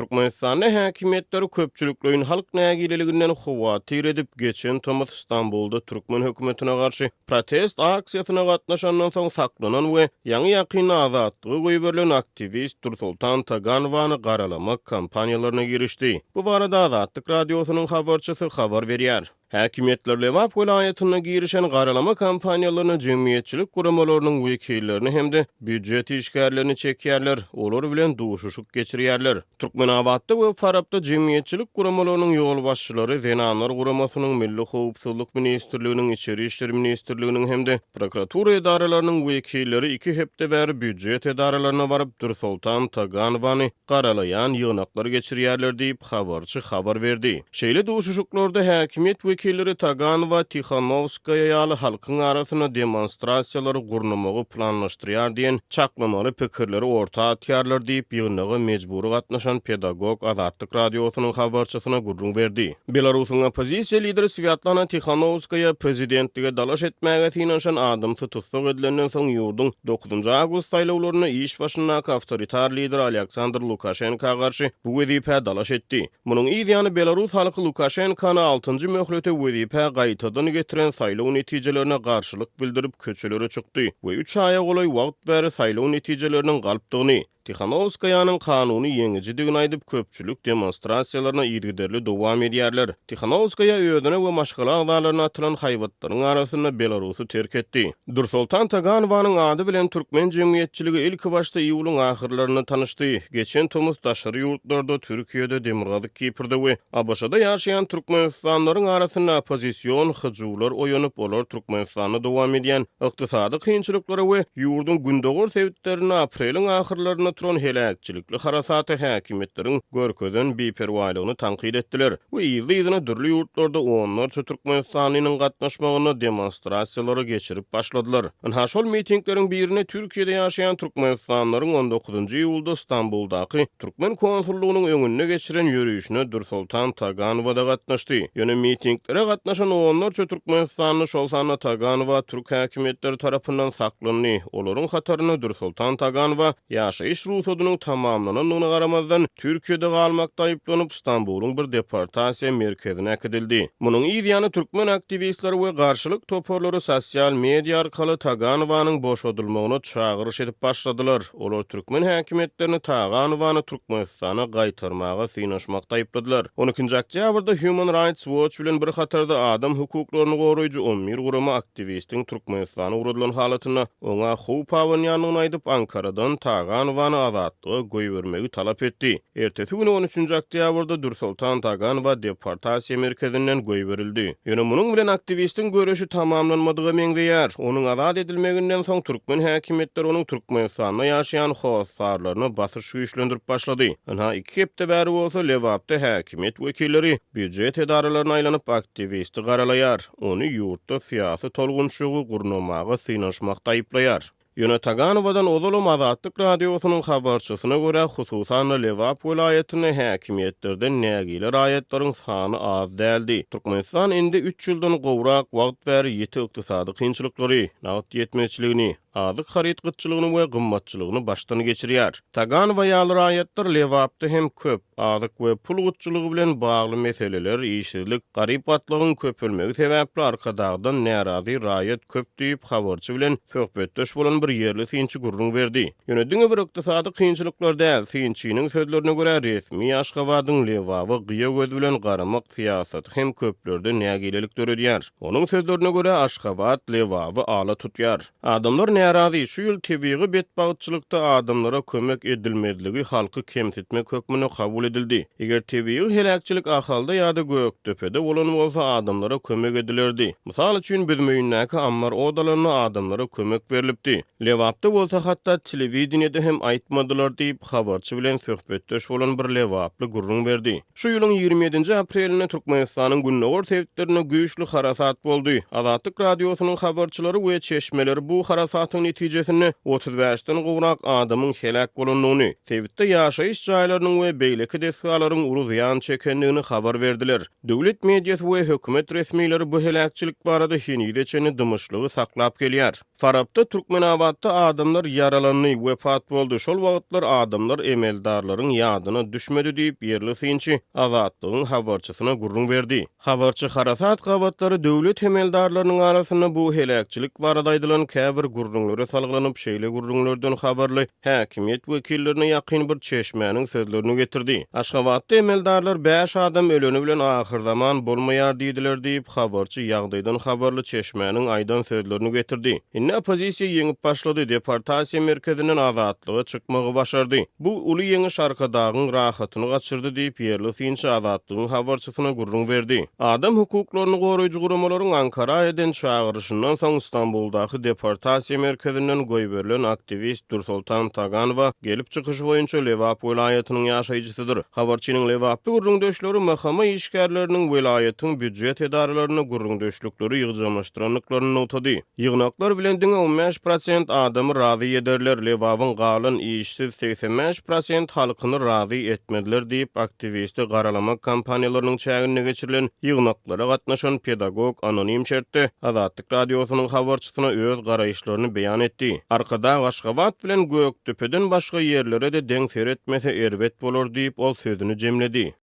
Türkmenistanda häkimiýetler köpçülikleýin halk nägileliginden howatyr edip, geçen tomus Stambulda türkmen hökümetine garşy protest aksiýasyna gatnaşandan soň saklanan we ýaňy-ýakynda azatlyga goýberilen aktiwist Dursoltan Taganowany garalamak kampaniýalaryna girişdi. Bu barada Azatlyk Radiosynyň habarçysy habar berýär. Häkimiýetler Lebap welaýatynda girişen garalama kampaniýalaryna jemgyýetçilik guramalarynyň wekillerini hem-de býujet işgärlerini çekýärler, olar bilen duşuşyk geçirýärler. Türkmenabatda we Farapda jemgyýetçilik guramalarynyň ýolbaşçylary, Zenanlar guramasynyň, Milli howpsuzlyk ministrliginiň, Içeri işler ministrliginiň hem-de prokuratura edaralarynyň wekilleri iki hepde bäri býujet edaralaryna baryp, Dürsoltan Taganowany garalaýan ýygnaklar geçirýärler diýip, habarçy habar berdi. Şeýle duşuşyklarda häkimiýet wekilleri Taganowa, Tihanowskaýa ýaly halkyň arasynda demonstrasiýalary gurnamagy planlaşdyrýar diýen çaklamaly pikirleri orta atýarlar diýip, ýygnaga mejbury gatnaşan pedagog Azatlyk Radiosynyň habarçysyna gürrüň berdi. Belarusyň oppozisiýa lideri Swýatlana Tihanowskaýa prezidentlige dalaş etmäge synanyşan adamsy tussag edilenden soň ýurduň dokuzynjy awgust saýlawlarynda iş başyndaky awtoritar lider Alýaksandr Lukaşenka garşy bu wezipä dalaş etdi. Munuň yz ýany belarus halky Lukaşenkany altynjy möhlete wezipä gaýtadan getiren saýlaw netijelerine garşylyk bildirip köçelere çykdy we üç aýa golaý wagt bäri saýlaw netijeleriniň galpdygyny, Tihanowskaýanyň kanuny ýeňijidigini aýdyp, köpçülik demonstrasiýalaryna yzygiderli dowam edýärler. Tihanowskaýa özüne we maşgala agzalaryna atylan haýbatlaryň arasynda Belarusy terk etdi. Dürsoltan Taganowanyň ady bilen türkmen jemgyýetçiligi ilkibaşda iýulyň ahyrlarynda tanyşdy. Geçen tomus daşary ýurtlarda, Türkiýede, Demirgazyk Kiprde we ABŞ-da ýaşaýan türkmenistanlylaryň arasynda oppozision hyjuwlar oýanyp, olar Türkmenistanda dowam edýän ykdysady kynçylyklara we ýurduň gündogar sebitlerinde apreliň ahyrlarynda turan heläkçilikli harasata häkimiýetleriň görkezen biperwaýlygyny tankyt etdiler we yzly-yzyna dürli ýurtlarda onlarça türkmenistanlynyň gatnaşmagynda demonstrasiýalary geçirip başladylar. Ynha, şol mitingleriň birinde Türkiýede ýaşaýan türkmenistanlylaryň on dokuzynjy iýulda Stambuldaky türkmen konsullygynyň öňünde geçiren ýörişine Dürsoltan Taganowa-da gatnaşdy. Ýöne mitinglere gatnaşan onlarça türkmenistanly, şol sanda Taganowa türk häkimiýetleri tarapyndan saklandy. Olaryň hatarynda Dürsoltan Taganowa ýaşaýyş rugsadynyň tamamlanandygyna garamazdan, Türkiýede galmakda aýyplanyp, Stambulyň bir deportasiýa merkezine äkidildi. Munuň yz ýany türkmen aktiwistleri we garşylyk toparlary sosial media arkaly Taganowanyň boşadylmagyna çagyryş edip başladylar. Olar türkmen häkimiýetlerini Taganowany Türkmenistana gaýtarmaga synanyşmakda aýypladylar. On ikinji oktýabrda Human Rights Watch bilen bir hatarda adam hukuklaryny goraýjy 11 gurama aktiwistiň Türkmenistana ugradylan halatynda oňa howp abanýandygyny aýdyp, Ankaradan Taganowany azatlyga goýbermegi talap etdi. Ertesi güni on üçünji oktýabrda Dürsoltan Taganowa deportasiýa merkezinden goýberildi. Ýöne munuň bilen aktiwistiň göreşi tamamlanmadyga meňzeýär. Onuň azat edilmeginden soň türkmen häkimiýetleri onuň Türkmenistanda ýaşaýan hossarlaryna basyş güýçlendirip başlady. Ynha, iki hepde bäri bolsa Lebapda häkimiýet wekilleri býujet edaralaryna aýlanyp aktiwisti garalaýar, ony ýurtda syýasy tolgunşygy gurnamaga synanyşmakda aýyplaýar. Ýöne Taganowadan ozalam Azatlyk Radiosynyň habarçysyna görä, hususan-da Lebap welaýatynda häkimiýetlerden nägile raýatlaryň sany az däldi. Türkmenistan indi üç ýyldan gowrak wagt bäri ýiti ykdysady kynçylyklary, nagt ýetmezçiligini, azyk haryt gytçylygyny we gymmatçylygyny başdan geçirýär. Taganowa ýaly raýatlar Lebapda hem köp. Azyk we pul gytçylygy bilen bagly meseleler, işsizlik, garyp gatlagyň köpelmegi sebäpli Arkadagdan närazy raýat köp diýip, habarçy bilen söhbetdeş bolan bir ýerli synçy gürrüň berdi. Ýöne diňe bir ykdysady kynçylyklar däl, synçynyň sözlerine görä, resmi Aşgabadyň Lebaba gyýa göz bilen garamak syýasaty hem köplerde nägilelik döredýär. Onuň sözlerine görä, Aşgabat Lebaby ala tutýar. Adamlar närazy, şu ýyl tebigy betbagtçylykda adamlara kömek edilmezligi halky kemsitmek hökmünde kabul edildi. Eger tebigy heläkçilik Ahalda ýa-da Gökdepede bolan bolsa adamlara kömek edilerdi. Mysal üçin Büzmeýindäki ammar ot alanda adamlara kömek berlipdi. Lebapda bolsa hatda telewideniýede hem aýtmadylar diýip, habarçy bilen söhbetdeş bolan bir lebaply gürrüň berdi. Şu ýylyň 27-nji aprelinde Türkmenistanyň gündogar sebitlerinde güýçli harasat boldy. Azatlyk Radiosynyň habarçylary we çeşmeleri bu harasatyň. harasatyň netijesinde 35-den gowrak adamyň heläk bolandygyny, sebitde ýaşaýyş jaýlarynyň we beýleki desgalaryň uly zyýan çekendigini habar berdiler. Döwlet mediasy we hökümet resmileri bu heläkçilik barada henize çenli dymyşlygy saklap gelýär. Farapda, Türkmenabatda adamlar ýaralandy, wepat boldy, şol wagtlar adamlar emeldarlaryň ýadyna düşmedi diýip, ýerli synçy Azatlygyň habarçysyna gürrüň berdi. Habarçy harasat gabatlary döwlet emeldarlarynyň arasynda bu heläkçilik barada aýdylan käbir gürrüňlere salgylanyp, şeýle gürrüňlerden habarly häkimiýet wekillerine ýakyn bir çeşmäniň sözlerini getirdi. Aşgabatda emeldarlar bäş adam öleni bilen ahyrzaman bolmaýar diýdiler diýip, habarçy ýagdaýdan habarly çeşmäniň aýdan sözlerini getirdi. Indi oppozisiýa ýeňip başlady, deportasiýa merkezinden azatlyga çykmagy başardy. Bu uly ýeňiş Arkadagyň rahatyny gaçyrdy diýip, ýerli synçy Azatlygyň habarçysyna gürrüň berdi. Adam hukuklaryny goraýjy guramalaryň Ankara eden çagyryşyndan soň Stambuldaky deportasiýa merkezinden goýberilen aktiwist Dürsoltan Taganowa gelip çykyşy boýunça Lebap welaýatynyň ýaşaýjysydyr. Habarçynyň lebaply gürrüňdeşleri MHM işgärleriniň welaýatyň býujet edaralarynda gürrüňdeşlikleri ýygjamlaşdyrandyklaryny nygtady. Ýygnaklar bilen diňe 15 prosent adamy razy ederler, Lebabyň galan işsiz 85 prosent halkyny razy etmezler diýip, aktiwisti garalamak kampaniýalarynyň çäginde geçirilen ýygnaklara gatnaşan pedagog anonim şertde Azatlyk Radiosynyň habarçysyna öz garaýyşlaryny beýan etdi. Arkadag Aşgabat bilen Gökdepeden başga ýerlere-de deň seretmese erbet bolar diýip, ol sözüni jemledi.